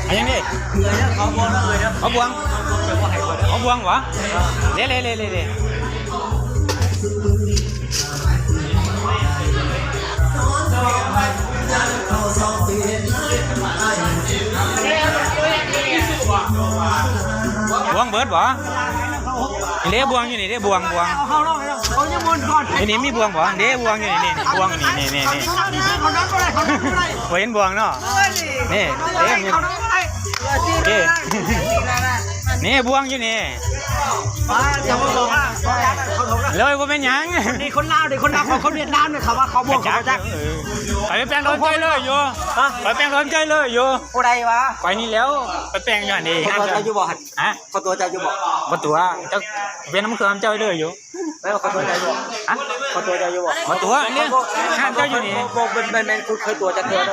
ອັນຫຍັງນີ້? ເຂົາບວງເລີຍເດີ ເຂົາບວງ ເຂົາບວງຫວາ? ເດ້ ເດ້ ເດ້ ເດ້ ເດ້. ບວງເບິດບໍ່? ເດ້ ບວງຢູ່ນີ້ເດ້ ບວງ ບວງ ເຂົາຍັງມ່ວນກ່ອນ ນີ້ມີບວງບໍ່? ເດ້ ບວງຢູ່ນີ້ ນີ້ບວງນີ້ ນີ້ ນີ້ ນີ້ ບໍ່ເຫັນບວງເນາະ ນີ້ ເດ້ ນີ້ບວງຢູ່ນີ້ ເລີຍບໍ່ເປັນຫຍັງ ນີ້ຄົນລາວເດ້ ຄົນລາວຂອງຄົນຫວຽດນາມນີ້ ເຂົາວ່າເຂົາບວງ ເຂົາບໍ່ຈັກ ເອີ ຂ້ອຍໄປແປງໂດນເຈົ້າເລີຍຢູ່ ຮະ ຂ້ອຍແປງໂດນເຈົ້າເລີຍຢູ່ ຜູ້ໃດວະ? ຂ້ອຍນີ້ແຫຼ້ວ ໄປແປງຢູ່ຫັ້ນເດ້ ເຂົາຕົວະເຈົ້າຢູ່ບໍ່ຫັ້ນ? ຮະ ເຂົາຕົວະເຈົ້າຢູ່ບໍ່? ບໍ່ຕົວະ ເຈົ້າເປັນນຳເຄື່ອງເຈົ້າເລີຍຢູ່ ແລ້ວເຂົາຕົວະເຈົ້າຢູ່ບໍ່? ຮະ ເຂົາຕົວະເຈົ້າຢູ່ບໍ່? ບໍ່ຕົວະ ເລື່ອງຫ້າມເຈົ້າຢູ່ນີ້ ບໍ່ ບໍ່ ບໍ່ແມ່ນ ແມ່ນ ແມ່ນ ເຄີຍຕົວະຈັກເທື່ອ?